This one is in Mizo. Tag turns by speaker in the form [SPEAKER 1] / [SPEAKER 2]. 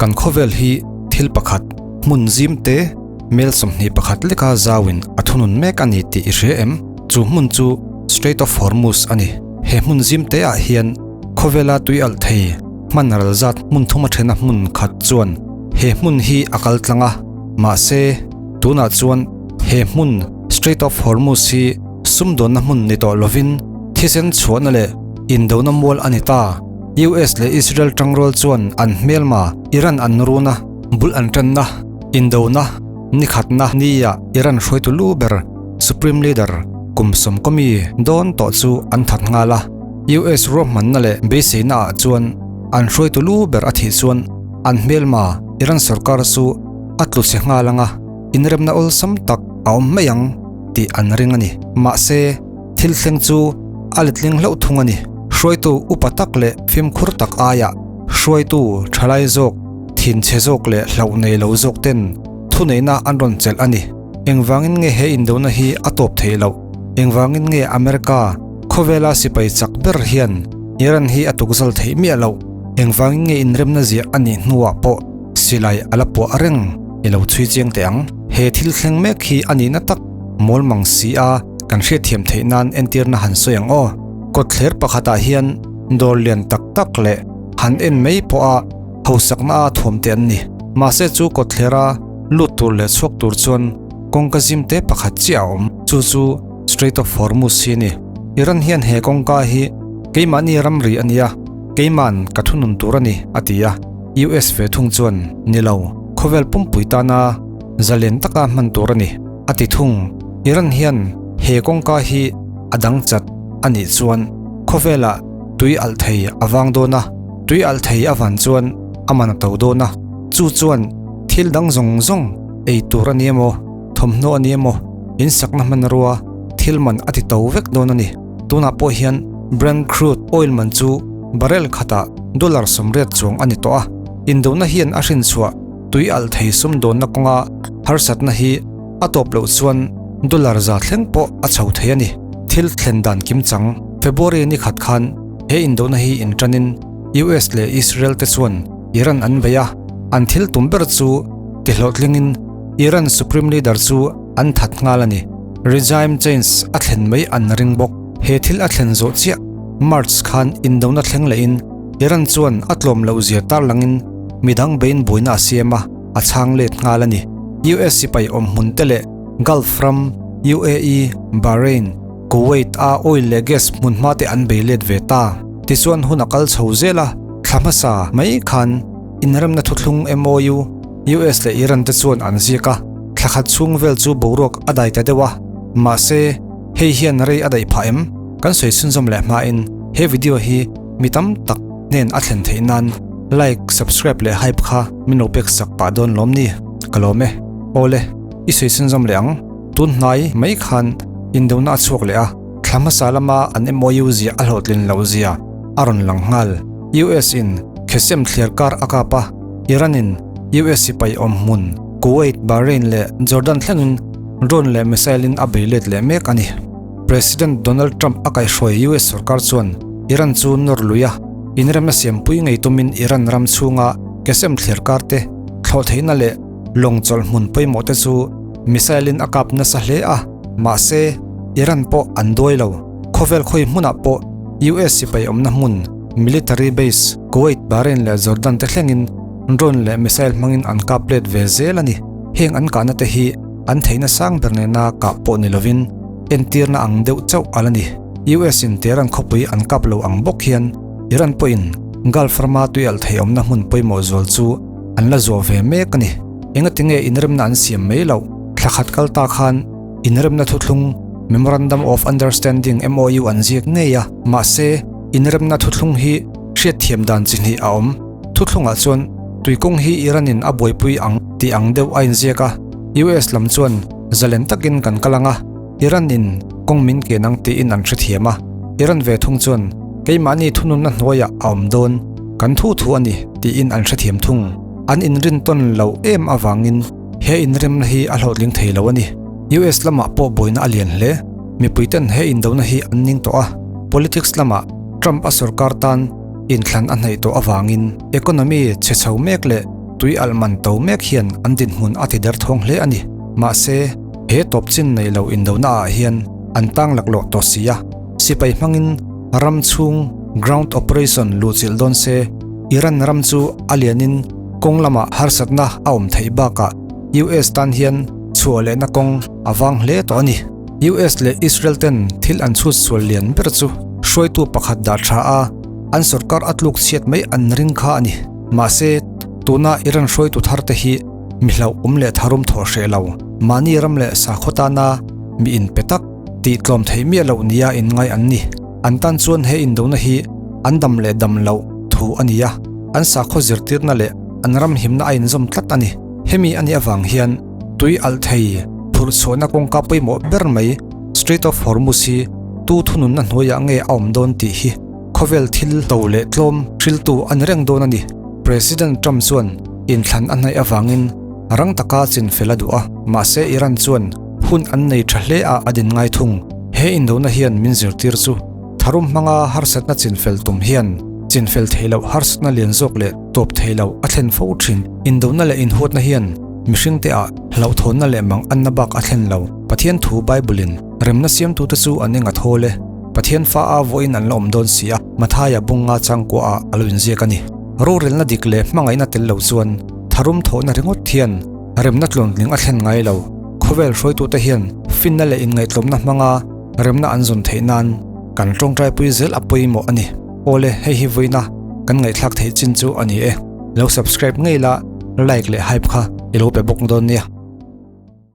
[SPEAKER 1] Kan khawvel hi thil pakhat, hmun zim te, mel 21 leka zauin a thunun mek a ni tih i hria em? Chu hmun chu Strait of Hormuz a ni. He hmun zim te ah hian khawvela tui alh thei hman ral zat hmun thuma thena hmun khat chuan he hmun hi a kal tlang a, mahse tunah chuan he hmun Strait of Hormuz hi sumdawnna hmun ni tawh lovin thisen chhuahna leh indona mual a ni ta. US leh Israel tangrual chuan an hmelma Iran an run a, bul an tanna, indona, ni khatna nia Iran hruaitu lu ber Supreme Leader kum sawmkawmi dawn tawh chu an that nghal a. US ruahmanna leh beiseina ah chuan an hruaitu lu ber a thih chuan an hmelma Iran sorkar chu a tlu chhe nghal ang a, inremna awlsam tak a awm mai ang tih an ring a ni. Mahse, thil thleng chu a letling hlauh thung a ni. Hruaitu upa tak leh fimkhur tak aiah hruaitu thalai zawk, thinchhe zawk leh hlauh nei lo zawk ten thuneihna an rawn chelh a ni. Engvangin nge he indona hi a tawp theih loh? Engvangin nge America khawvela sipai chak ber hian Iran hi a tukzal theih miah loh? Engvangin nge inremna ziah a nih hnuah pawh silai a la puah reng i lo chhui chiang teh ang? He thil thleng mek hi a nihna tak mawl mang si a kan hriatthiam theih nan entirna han sawi ang aw. Kawtthler pakhatah hian dawr lian tak tak leh han en mai pawha hausakna a thuam te an ni. Mahse chu kawtthlera lut tur leh chhuak tur chuan kawngka zim te pakhat chiah a awm. Chu chu Strait of Hormuz hi a ni. Iran hian he kawngka hi keimahni ramri a nia, keiman ka thunun tur a ni, a ti a. US ve thung chuan, Ni lo, khawvel pumpui tana zalen taka hman tur a ni, a ti thung. Iran hian he kawngka hi a dang chat a nih chuan khawvelah tui alh thei a vang dawn a, tui alh thei a van chuan a man a to dawn a, chu chuan thil dang zawng zawng ei tur a ni emaw, thawmhnaw a ni emaw, insakna hmanrua thil man a ti to vek dawn a ni. Tunah pawh hian Brent crude oil man chu barrel khatah dollar 80 chuang a ni tawh a, indona hian a hrinchhuah tui alh thei sumdawnna kawnga harsatna hi a tawp loh chuan dollar za thleng pawh a chho thei a ni. Thil thlen dan kim chang February ni khat khan he indona hi inṭanin US leh Israel te chuan Iran an bei a, an thil tum ber chu tihlawhtlingin Iran Supreme Leader chu an that nghal a ni. Regime change a thlen mai an ring bawk. He thil a thlen zawh chiah March khan indona thleng lehin Iran chuan a tlawm loh zia tarlangin midang beiin buaina a siam a, a chhang let nghal a ni. US sipai awm hmun te leh Gulf ram, UAE, Bahrain, Kuwait a oil leh gas hmun hma te an bei let ve ta. Tichuan hun a kal chho zel a, thla hmasa mai khan inremna thuthlung MOU, US leh Iran te chuan an ziak a, thla khat chhung vel chu boruak a dai ta deuh a. Mahse, hei hian rei a daih phah em? Kan sawi chhunzawm leh hmain he video hi mi tam tak hnen a thlen theih nan like, subscribe leh hype kha min lo pek sak pah dawn lawm ni? Ka lawm e. Awle, i sawi chhunzawm leh ang. Tun hnai mai khan indona a chhuak leh a, thla hmasa lama an MOU zia a hlawhtlin loh zia a rawn lang nghal. US in Khesem thliar kar a kap a, Iran in US sipai awm hmun Kuwait, Bahrain leh Jordan thlengin drone leh missile in a bei let leh mek a ni. President Donald Trump a kaihhruai US sorkar chuan Iran chu nawr lui a, inremna siampui ngei tumin Iran ram chhunga Qesem thliar kar te thlawh theihna leh lawng chawlh hmun pawimawh te chu missile in a kap nasa hle a, mahse Iran pawh an duai lo. Khawvel khawi hmunah pawh US sipai awmna hmun military base Kuwait, Bahrain leh Jordan te thlengin drone leh missile hmangin an kap let ve zel a ni. Heng an kahna te hi an theihna sang ber nena kah pawh ni lovin entirna ang deuh chauh a la ni. US in Tehran khawpui an kap lo ang bawk hian Iran pawhin Gulf rama tuialh thei awmna hmun pawimawh zual chu an la zuah ve mek a ni. Engatinge inremna an siam mai loh? Thla khat kal ta khan inremna thuthlung Memorandum of Understanding, MOU, an ziak ngei a, mahse inremna thuthlung hi hriatthiam dan chi hnih a awm. Thuthlungah chuan tuikawng hi Iran in a buaipui ang tih ang deuh a inziak a, US lam chuan zalen takin kan kal ang a, Iran in kawng min ken ang tiin an hrethiam a, Iran ve thung chuan keimahni thununna hnuaiah a awm dawn, kan thu thu a ni tiin an hrethiam thung. An inrin tawn lo em avangin he inremna hi a hlawhtling thei lo a ni. US lamah pawh buaina a lian hle. Mipuiten he indona hi an ning tawh a, politics lamah Trump a sorkar tan inthlan a hnaih tawh avangin economy chhe chho mek leh. Tui alh man to mek hian an dinhmun a ti derthawng hle a ni. Mahse, he tawp chin nei lo indona ah hian an tang laklawh tawh si a. Sipai hmangin ram chhung ground operation luhchilh dawn se, Iran ram chu a lianin kawng lamah harsatna a awm theih bakah US tan hian chhuah lehna kawng a vang hle tawh a ni. US leh Israel ten thil an chhut sual lian ber chu hruaitu pakhat dah tha a, an sorkar a tluk chhiat mai an ring kha a ni. Mahse, tuna Iran hruaitu thar te hi mi hlauhawm leh tharum thawh hreh lo, mahni ram leh sakhaw tana mi inpe tak tih tlawm theih miah loh nia inngai an ni. An tan chuan he indona hi an dam leh dam loh thu a ni a, an sakhaw zirtirna leh an ram himna a inzawm tlat a ni. Hemi a nih avang hian tui alh thei phurh chhuahna kawngka pawimawh ber mai Strait of Hormuz hi tu thununna hnuaiah nge a awm dawn tih hi khawvel thil to leh tlawm hriltu a ni reng dawn a ni. President Trump chuan inthlan a hnaih avangin rang taka chinfel a duh a, mahse Iran chuan hun an nei tha hle a a din ngai thung. He indona hian min zirtir chu tharum hmanga harsatna chinfel tum hian chinfel theih loh harsatna lian zawk leh tawp theih loh a thlen fo thin. Indona leh inhuatna hian mihringte ah hlauhthawnna leh mang anna bak a thlen lo. Pathian thu Bible-in remna siamtute chu an eng a thawl e. Pathian fa a vawiin an la awm dawn si a, Mathaia bunga changkua ah a lo inziak a ni. Rorelna dik leh hmangaihna tel lo chuan tharum thawhna ringawt hian remna tluantling a thlen ngai lo. Khawvel hruaitute hian finna leh inngaihtlawmna hmanga remna an zawn theih nan kan tawngtaipui zel a pawimawh a ni. Awle, hei hi vawiina kan ngaihthlak theih chin chu a ni e. Lo subscribe ngei la, like leh hype kha i lo pe bawk dawn nia.